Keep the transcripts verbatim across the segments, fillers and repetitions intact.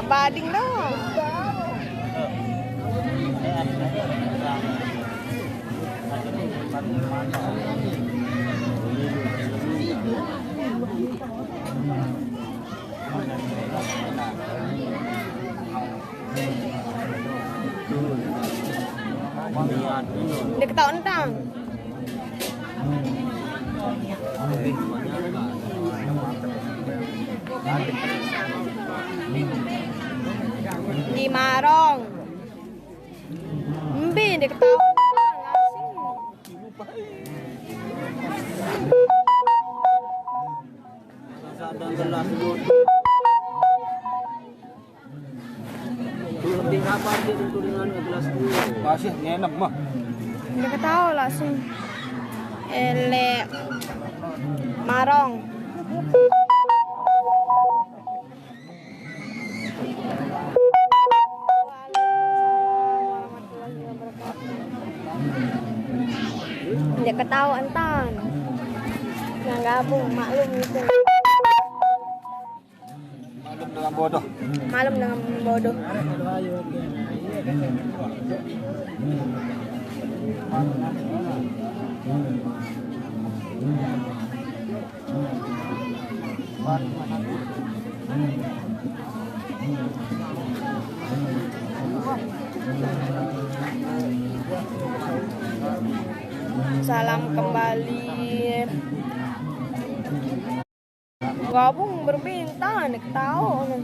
Bading doang. Dia ketawa entang. Di marong. Mbe, dia ketawa entang, asing. Sadang gelas dulu. Lebih kapan dia tentu dengan gelas dulu. Masih ngenem mah. Dia ketawa langsung. Elek. Marong. Dia ketawa entan. Yang gabung maklum gitu. Maklum dengan bodoh. Maklum dengan bodoh. Salam kembali. Gabung berminta nih, tahu nih.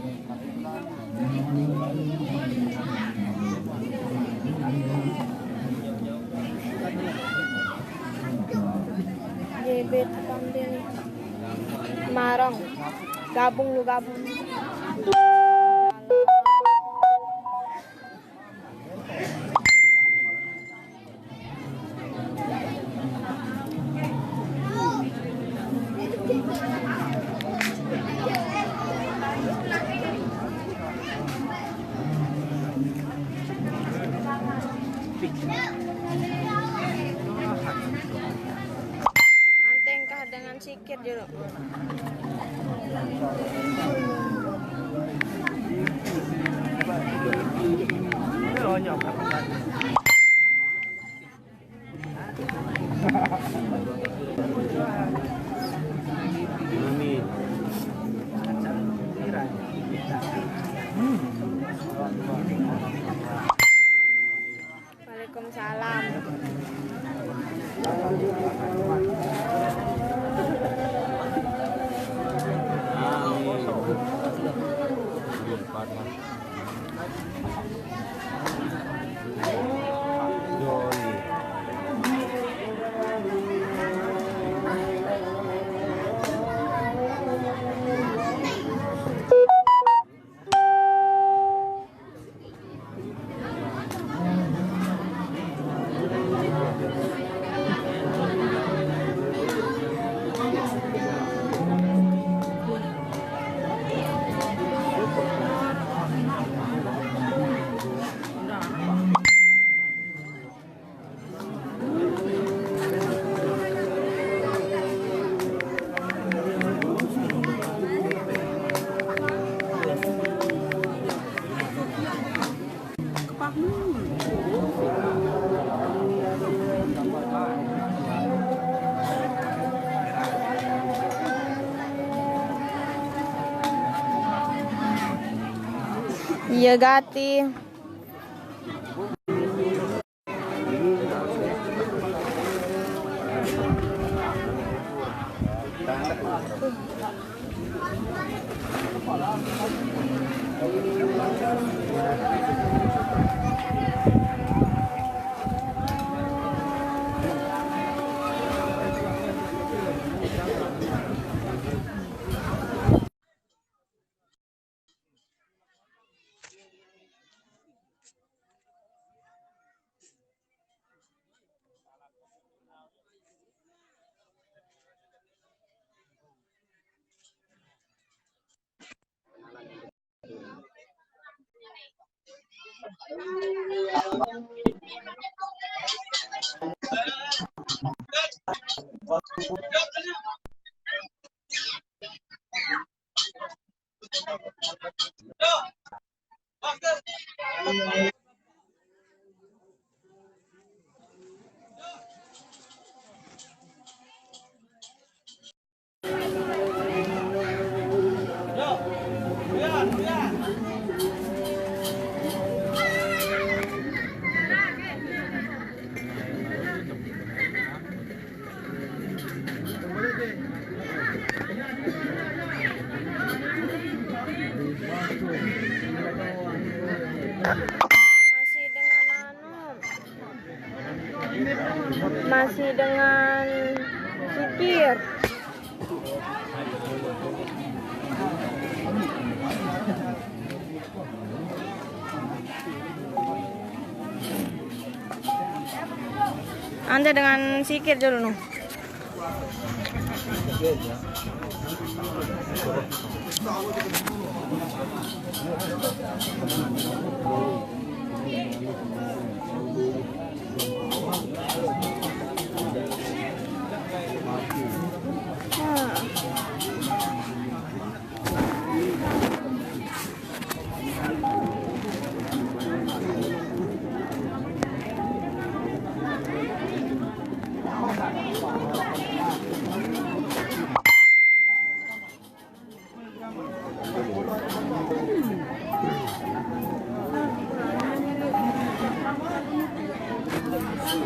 J B Tampil. Marong. Gabung lu, gabung. Anteng kah dengan sikit dulu. Waalaikumsalam. Iya, Gati. Masih dengan anu, masih dengan supir. Anda dengan sikir dulu, no.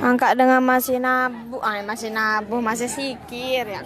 Angkat dengan masih nabu, ay, masih nabu, masih sikir ya.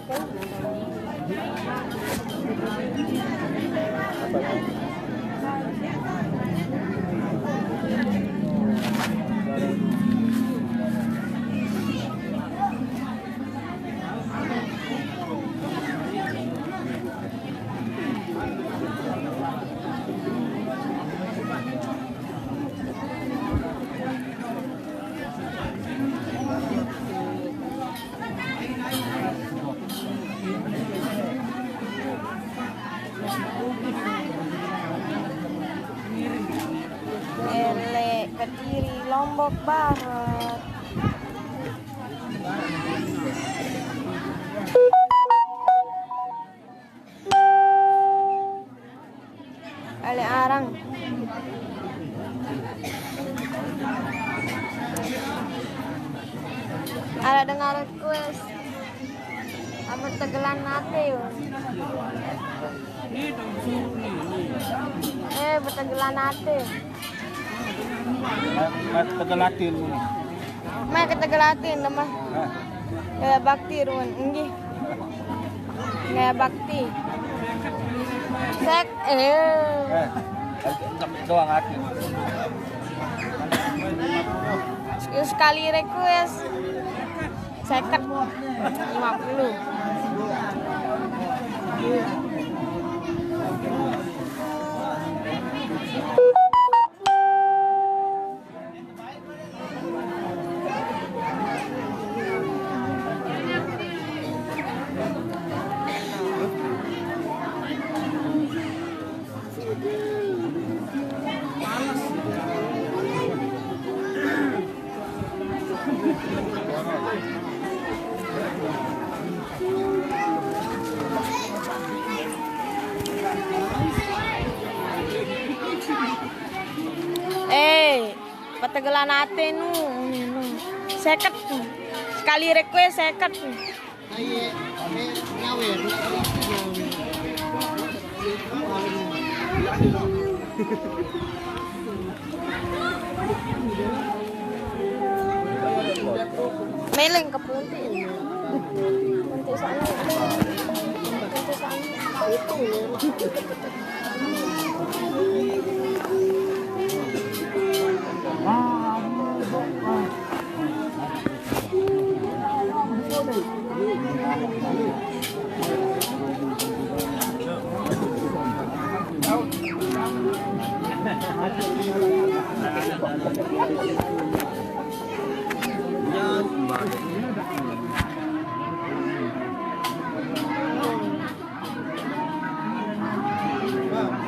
Elek Kediri, Lombok Barat. Ale arang. Ada dengar request. Amat tegelan ate yo. Eh, betegelan ate. Mai, mai ketegelatin ngono. Mai ketegelatin lemah. Hah? Gaya bakti ruan, nggih. Gaya bakti. Sek, eh. Eh, sampai doang hati. Sekali request. Seket, lima puluh. Eh, petegelan ate nu, nu. Seket. Sekali request seket. Meleng ke punti. Punti sana. Punti sana.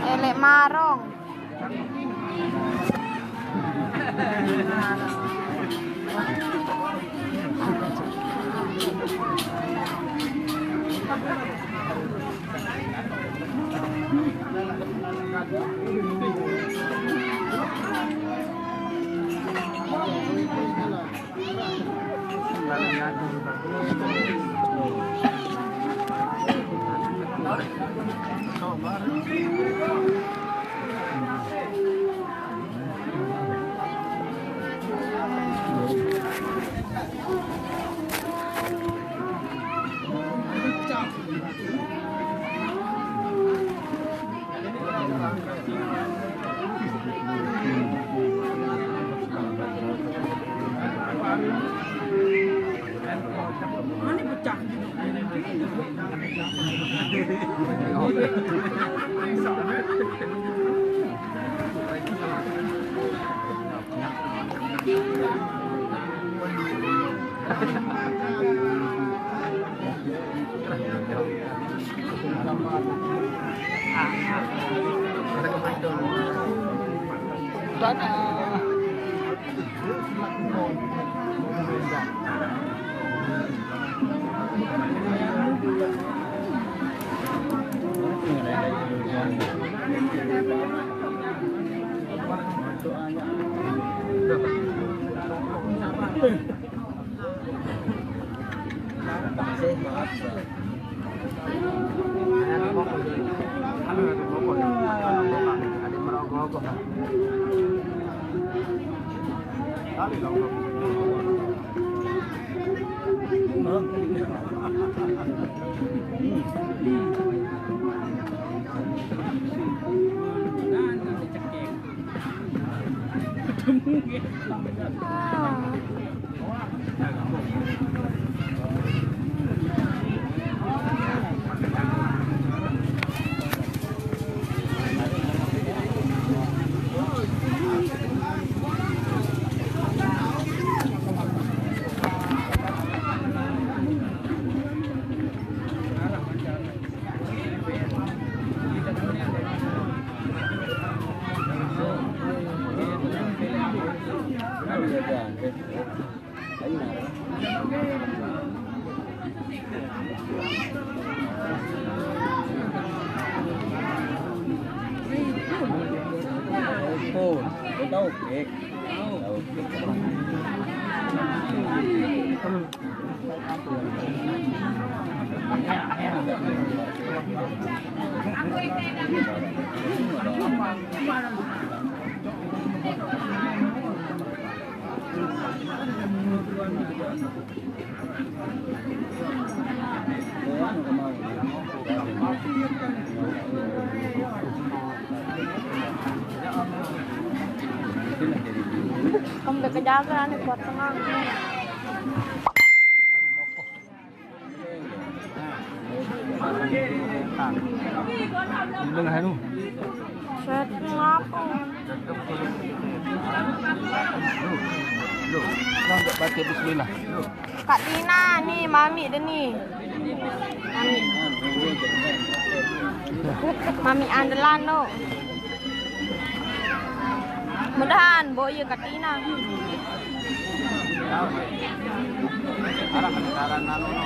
Elek marong. Kamu udah kejaga nih kuat tenang. Ini lah anu. Set ngapa? Lu, lu, lu, baca bismillah. Kak Tina nih, mami deh nih. Mami. Mami andalan no. Mudahan boye Kak Tina. Arah kedengaran anu no.